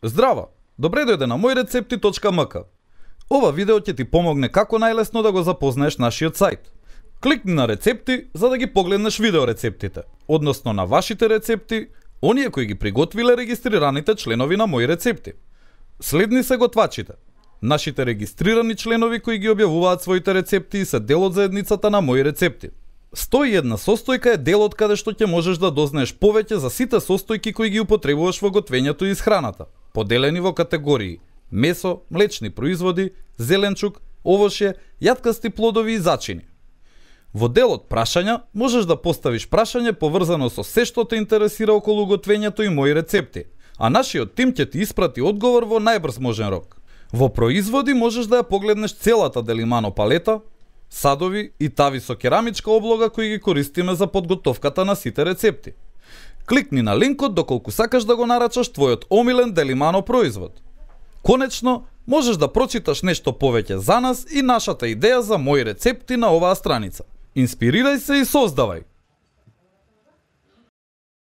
Здраво! Добре дојде на moјрецепти.mk. Ова видео ќе ти помогне како најлесно да го запознаеш нашиот сајт. Кликни на рецепти за да ги погледнеш видеорецептите, односно на вашите рецепти, оние кои ги приготвиле регистрираните членови на Мои рецепти. Следни се готвачите, нашите регистрирани членови кои ги објавуваат своите рецепти и се дел од заедницата на Мои рецепти. 101 состојка е делот каде што ќе можеш да дознаеш повеќе за сите состојки кои ги употребуваш во готвењето и исхраната, поделени во категории месо, млечни производи, зеленчук, овошје, јаткасти плодови и зачини. Во делот прашања можеш да поставиш прашање поврзано со се што те интересира околу готвењето и Мои рецепти, а нашиот тим ќе ти испрати одговор во најбрз можен рок. Во производи можеш да ја погледнеш целата Делимано палета, садови и тави со керамичка облога кои ги користиме за подготовката на сите рецепти. Кликни на линкот доколку сакаш да го нарачаш твојот омилен Делимано производ. Конечно, можеш да прочиташ нешто повеќе за нас и нашата идеја за Мои рецепти на оваа страница. Инспирирај се и создавај!